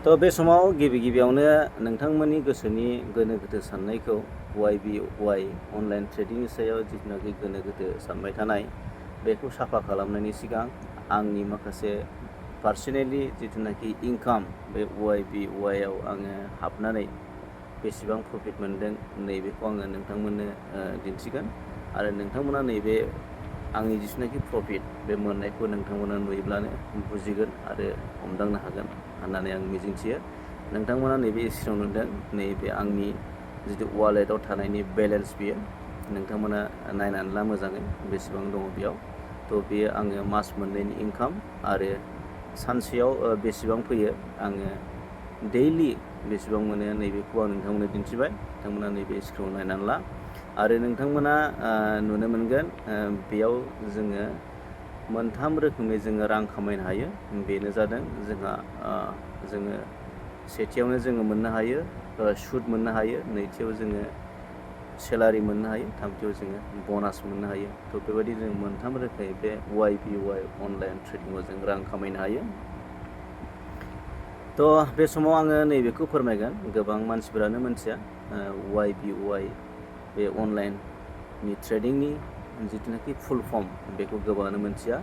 तो बे समाव गिबियावनो नोंथांमोननि गोसोनि गोनो गोथो साननायखौ YBY अनलाइन ट्रेडिंनि सायाव जिथुनाखि गोनो गोथो सानबाय थानाय बेखौ साफा खालामनायनि सिगां आंनि माखासे पार्सनेलि जिथुनाखि इनकाम बे YBY आव आङो हाबनानै बेसेबां प्रफिट मोनदों नैबेखौ आङो नोंथांमोननो दिन्थिगोन आरो नोंथांमोना नैबे आंनि जिथुनाखि प्रफिट बे मोननायखौ नोंथांमोना नुयोब्लानो बुजिगोन आरो हमदांनो हागोन होननानै आं मिजिंथियो। नोंथांमोना नैबे स्क्रिनाव नुदों नैबे आंनि जितु वालेटाव थानायनि बेलेन्स बियो नोंथांमोना नायनानै ला मोजाङै बेसेबां दङ बेयाव। थ' बेयो आङो मास मोननैनि इनकाम आरो सानसेयाव बेसेबां फैयो आङो डेइलि बेसेबां मोनो नैबेखौ आं नोंथांमोननो दिन्थिबाय। नोंथांमोना नैबे स्क्रिनाव नायनानै ला आरो नोंथांमोना नुनो मोनगोन बेयाव जोङो मोनथाम रोखोमै जोङो रां खामायनो हायो। बेनो जादों जोङो सेथियावनो जोङो मोननो हायो सुद मोननो हायो, नैथियाव जोङो सेलारि मोननो हायो, थामथियाव जोङो ब'नास मोननो हायो। थ' बेबायदि जों मोनथाम रोखोमै बे YBY अनलाइन ट्रेडिंआव जों रां खामायनो हायो। थ' बे समाव आङो नैबेखौ फोरमायगोन गोबां मानसिफोरानो मिथिया YBY बे अनलाइननि ट्रेडिंनि जिथुनाखि फुल फर्म बेखौ गोबाङानो मिथिया।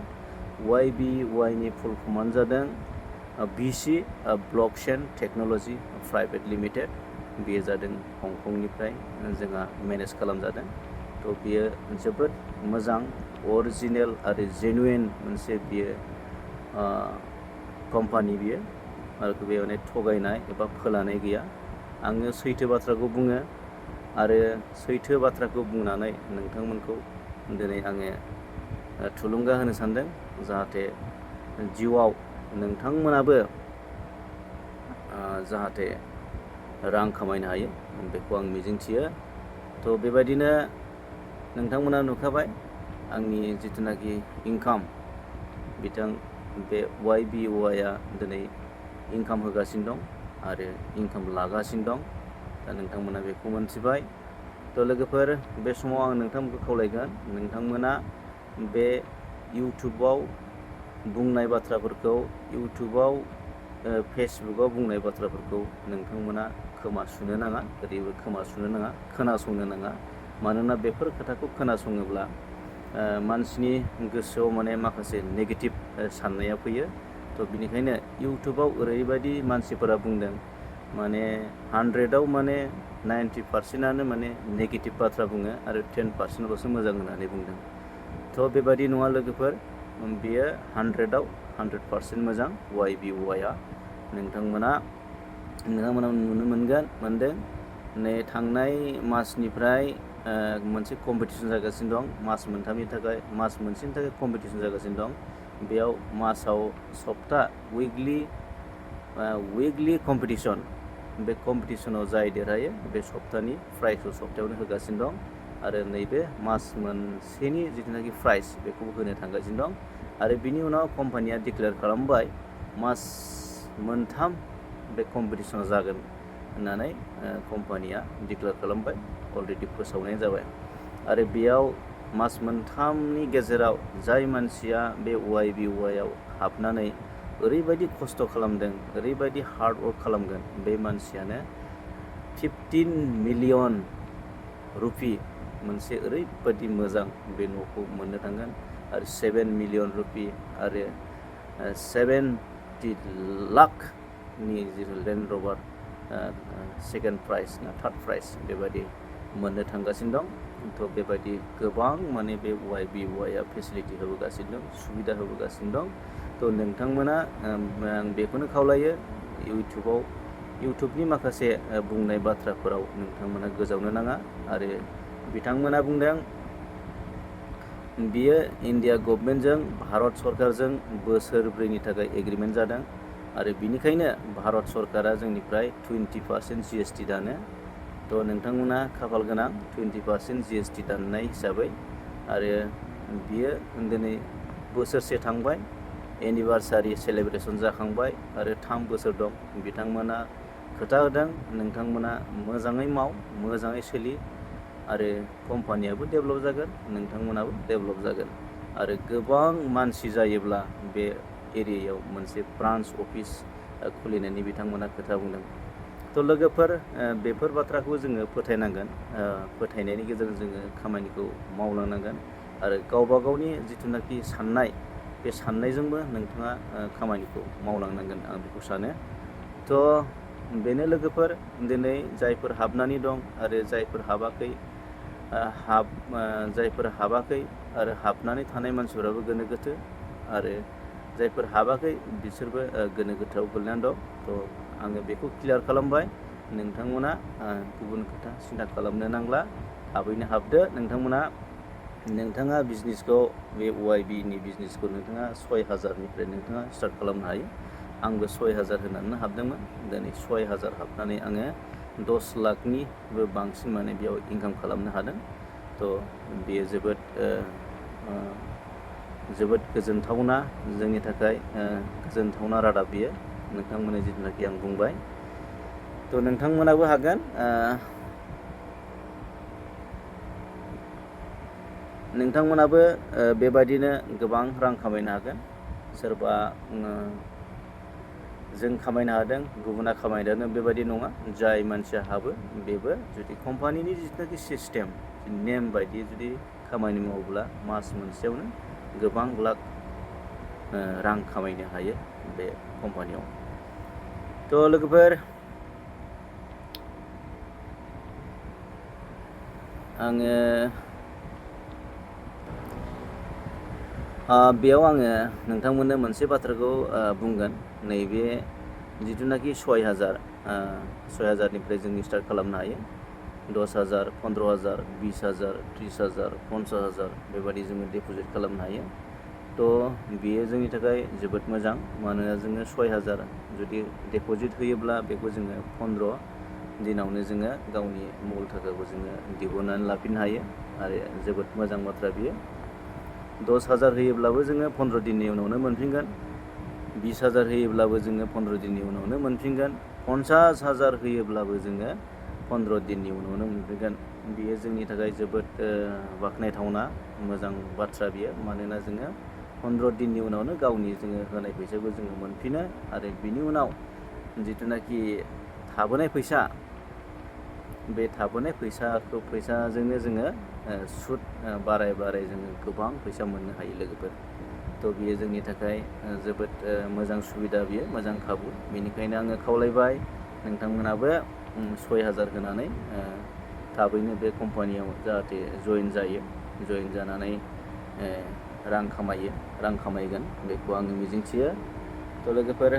YBY नि फुल फर्मानो जादों BC blockchain technology private limited. बेयो जादों हंकंनिफ्राय जोंहा मेनेज खालामजादों। थ' बियो जोबोद मोजां अरिजिनेल आरो जेनुइन मोनसे बियो कम्पानि बियो आरो बेयाव थगायनाय एबा फोलानाय गैया। आङो सैथो बाथ्राखौ बुङो आरो सैथो बाथ्राखौ बुंनानै नोंथांमोनखौ दिनै आङो थुलुंगा होनो सानदों जाहाथे जिउआव नोंथांमोनाबो जाहाथे रां खामायनो हायो बेखौ आं मिजिंथियो। थ' बेबायदिनो नोंथांमोना नुखाबाय आंनि जिथुनाखि इनकाम बे YBY आ दिनै इनकाम होगासिनो दं आरो इनकाम लागासिनो दं। दा नोंथांमोना बेखौ मोनथिबाय। थ' लोगोफोर बे समाव आं नोंथांमोनखौ खावलायगोन नोंथांमोना बे इउटुबाव बुंनाय बाथ्राफोरखौ फेसबुकाव बुंनाय बाथ्राफोरखौ नोंथांमोना खोमा सुनो नाङा, ओरैबो खोमा सुनो नाङा, खोनासंनो नाङा। मानोना बेफोर खोथाखौ खोनासङोब्ला मानसिनि गोसोआव माखासे नेगेटिभ साननाया फैयो। थ' बिनिखायनो इउटुबाव ओरैबायदि मानसिफोरा बुंदों 100आव 90%आनो नेगेटिभ बाथ्रा बुङो आरो 10%ल'सो मोजां होननानै बुंदों। थ' बेबायदि नङा लोगोफोर, बेयो 100आव 100% मोजां YBY आ। नोंथांमोना नुनो मोनदों नै थांनाय मासनिफ्राय मोनसे कम्पिटिसन जागासिनो दं। मास मोनसेनि थाखाय कम्पिटिसन जागासिनो दं। बेयाव मासाव उइकलि कम्पिटिसन। बे कम्पिटिसनाव जाय देरहायो बे सप्तानि प्राइजखौ सप्तायावनो होगासिनो दं आरो नैबे मास मोनसेनि जिथुनाखि प्राइज बेखौबो होनो थांगासिनो दं। आरो बिनि उनाव कम्पानिया डिक्लेयार खालामबाय मास मोनथाम बे कम्पिटिसना जागोन होननानै कम्पानिया डिक्लेयार खालामबाय, अलरेडि फोसावनाय जाबाय। आरो बेयाव मास मोनथामनि गेजेराव जाय मानसिया बे YBY आव हाबनानै ओरैबायदि खस्थ' खालामदों, ओरैबायदि हार्ड वर्क खालामगोन, बे मानसियानो 15 मिलियन रुपि मोनसे ओरैबायदि मोजां बे न'खौ मोननो थांगोन आरो 7 मिलियन रुपि आरो 70 लाखनि जिथु लेन्ड रभार सेकेन्ड प्राइज ना थार्ड प्राइज बेबायदि मोननो थांगासिनो दं। थ' बेबायदि गोबां बे YBY आ फेसिलिटि होबोगासिनो दं, सुबिदा होबोगासिनो दं। थ' नोंथांमोना आं बेखौनो खावलायो इउटुबनि माखासे बुंनाय बाथ्राफोराव नोंथांमोना गोजावनो नाङा। आरो बिथांमोना बुंदों बियो इन्डिया गभर्नमेन्टजों भारत सरकारजों बोसोरब्रैनि थाखाय एग्रिमेन्ट जादों आरो बिनिखायनो भारत सरकारा जोंनिफ्राय 20% GST दानो। थ' नोंथांमोना खाफाल गोनां 20% GST दाननाय हिसाबै। आरो बियो दिनै बोसोरसे थांबाय, एनिभार्सारि सेलेब्रेसन जाखांबाय आरो 3 बोसोर दं। बिथांमोना खोथा होदों नोंथांमोना मोजाङै माव, मोजाङै सोलि आरो कम्पानियाबो डेभेलप जागोन, नोंथांमोनाबो डेभेलप जागोन। आरो गोबां मानसि जायोब्ला बे एरियायाव मोनसे ब्रान्च अफिस खुलिनायनि बिथांमोना खोथा बुंदों। थ' लोगोफोर बेफोर बाथ्राखौ जोङो फोथायनांगोन, फोथायनायनि गेजेरजों जोङो खामानिखौ मावलांनांगोन आरो गावबा गावनि जिथुनाखि साननाय बे साननायजोंबो नोंथाङा खामानिखौ मावलांनांगोन, आं बेखौ सानो। थ' बेनो लोगोफोर, दिनै जायफोर हाबनानै दं आरो जायफोर हाबाखै, जायफोर हाबाखै आरो हाबनानै थानाय मानसिफोराबो गोनो गोथो, आरो जायफोर हाबाखै बिसोरबो गोनो गोथोआव गोलैनानै दं। थ' आङो बेखौ क्लियार खालामबाय। नोंथांमोना गुबुन खोथा सिन्था खालामनो नांला, थाबैनो हाबदो। नोंथाङा बिजनेसखौ, बे YB नि बिजनेसखौ नोंथाङा 6,000निफ्राय नोंथाङा स्टार्ट खालामनो हायो। आंबो 6,000 होनानै हाबदोंमोन। दिनै 6,000 हाबनानै आङो 10 लाखनिबो बांसिन माने बेयाव इनकाम खालामनो हादों। थ' बेयो जोबोद गोजोनथावना, जोंनि थाखाय गोजोनथावना रादाब बियो, नोंथांमोननि जिथुनाखि आं बुंबाय। थ' नोंथांमोनाबो हागोन। नोंथांमोनाबो बेबायदिनो गोबां रां खामायनो हागोन। सोरबा जों खामायनो हादों, गुबुना खामायदों, बेबायदि नङा। जाय मानसिया हाबो बेबो जुदि कम्पानिनि जिथुनाखि सिस्टेम, नेम बायदि जुदि खामानि मावोब्ला मास मोनसेयावनो गोबां लाख रां खामायनो हायो बे कम्पानियाव। थ' लोगोफोर, बेयाव आङो नोंथांमोननो मोनसे बाथ्राखौ बुंगोन। नैबे जिथुनाखि 6,000निफ्राय जों स्टार्ट खालामनो हायो। 10,000, 15,000, 20,000, 30,000, 50,000 बेबायदि जोङो डिप'जिट खालामनो हायो। थ' बेयो जोंनि थाखाय जोबोद मोजां, मानोना जोङो 6,000 जुदि डिप'जिट होयोब्ला बेखौ जोङो 15 दिनावनो जोङो गावनि मुल थाखाखौ जोङो दिहुननानै लाफिननो हायो, आरो जोबोद मोजां बाथ्रा बियो। 10,000 होयोब्लाबो जोङो 15 दिननि उनावनो मोनफिनगोन। 20,000 होयोब्लाबो जोङो 15 दिननि उनावनो मोनफिनगोन। 50,000 होयोब्लाबो जोङो 15 दिननि उनावनो मोनफिनगोन। बेयो जोंनि थाखाय जोबोद बाख्नायथावना मोजां बाथ्रा बियो, मानोना जोङो 15 दिननि उनावनो गावनि जोङो होनाय फैसाखौ जोङो मोनफिनो, आरो बिनि उनाव जिथुनाखि थाबोनाय फैसा, बे थाबोनाय फैसाजोंनो जोङो सुद बाराय जोङो गोबां फैसा मोननो हायो लोगोफोर। थ' बियो जोंनि थाखाय जोबोद मोजां सुबिदा, बियो मोजां खाबु। बेनिखायनो आङो खावलायबाय, नोंथांमोनाबो 6,000 होनानै थाबैनो बे कम्पानियाव जाहाथे जयेन जायो, जयेन जानानै रां खामायगोन, बेखौ आङो मिजिंथियो। थ' लोगोफोर,